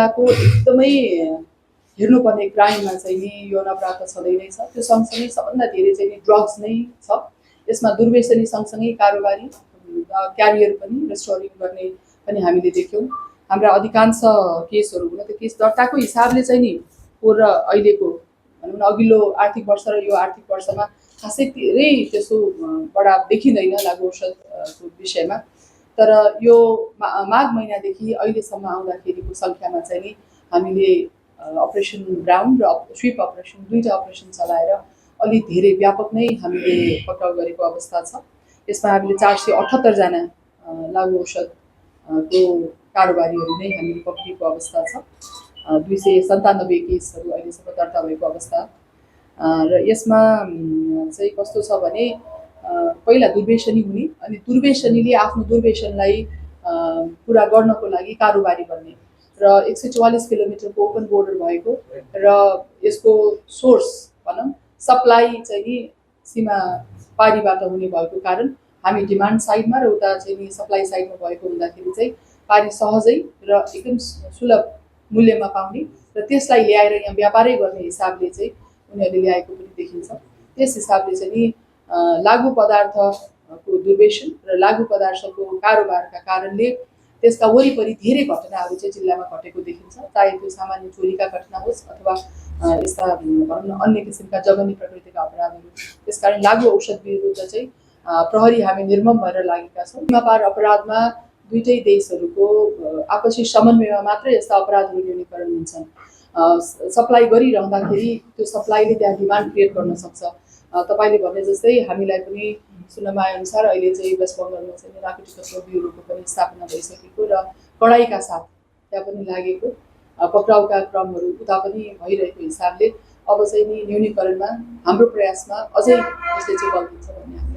को एकदमै हेर्नुपर्ने क्राइममा चाहिँ नि यौन अपराध त छँदै नै छ। त्यो सँगसँगै सबभन्दा धेरै चाहिँ नि ड्रग्स नै छ। यसमा दुर्व्यसनी सँगसँगै कारोबारी क्यारियर पनि र स्टोरिङ गर्ने पनि हामीले देख्यौँ। हाम्रा अधिकांश केसहरू हुन त केस दर्ताको हिसाबले चाहिँ नि पूर्व अहिलेको भनौँ न अघिल्लो आर्थिक वर्ष र यो आर्थिक वर्षमा खासै धेरै त्यस्तो बढाव देखिँदैन लागु औषधको विषयमा। तर यो माघ महिनादेखि अहिलेसम्म आउँदाखेरिको सङ्ख्यामा चाहिँ नि हामीले अपरेसन ब्राउन र स्विप अपरेसन दुईवटा अपरेसन चलाएर अलिक धेरै व्यापक नै हामीले पक्राउ गरेको अवस्था छ। यसमा हामीले 478 जना लागु औषधको कारोबारीहरू नै हामीले पक्रेको अवस्था छ। 297 केसहरू अहिलेसम्म दर्ता भएको अवस्था र यसमा चाहिँ कस्तो छ भने पहिला दुर्व्यसनी हुने अनि दुर्व्यसनीले आफ्नो दुर्व्यसनलाई पुरा गर्नको लागि कारोबारी बन्ने र 144 किलोमिटरको ओपन बोर्डर भएको र यसको सोर्स भनौँ सप्लाई चाहिँ नि सीमा पारीबाट हुने भएको कारण हामी डिमान्ड साइडमा र उता चाहिँ नि सप्लाई साइडमा भएको हुँदाखेरि चाहिँ पारी सहजै र एकदम सुलभ मूल्यमा पाउने र त्यसलाई ल्याएर यहाँ व्यापारै गर्ने हिसाबले चाहिँ उनीहरूले ल्याएको पनि देखिन्छ। त्यस हिसाबले चाहिँ नि लागु पदार्थको दुर्व्यसन र लागु पदार्थको कारोबारका कारणले त्यसका वरिपरि धेरै घटनाहरू चाहिँ जिल्लामा घटेको देखिन्छ। चाहे त्यो सामान्य चोरीका घटना होस् अथवा यस्ता भनौँ न अन्य किसिमका जघन्य प्रकृतिका अपराधहरू। त्यसकारण लागु औषध विरुद्ध चाहिँ प्रहरी हामी निर्मम भएर लागेका छौँ। सीमापार अपराधमा दुईटै देशहरूको आपसी समन्वयमा मात्रै यस्ता अपराधहरू न्यूनीकरण हुन्छन्। सप्लाई गरिरहँदाखेरि त्यो सप्लाईले त्यहाँ डिमान्ड क्रिएट गर्न सक्छ। तपाईँले भने जस्तै हामीलाई पनि सुन्नमा आएअनुसार अहिले चाहिँ वेस्ट बङ्गालमा चाहिँ नार्कोटिक कन्ट्रोल ब्युरोको पनि स्थापना भइसकेको र कडाइका साथ त्यहाँ पनि लागेको पक्राउका क्रमहरू उता पनि भइरहेको हिसाबले अब चाहिँ नि न्यूनीकरणमा हाम्रो प्रयासमा अझै यसले चाहिँ बल दिन्छ भन्ने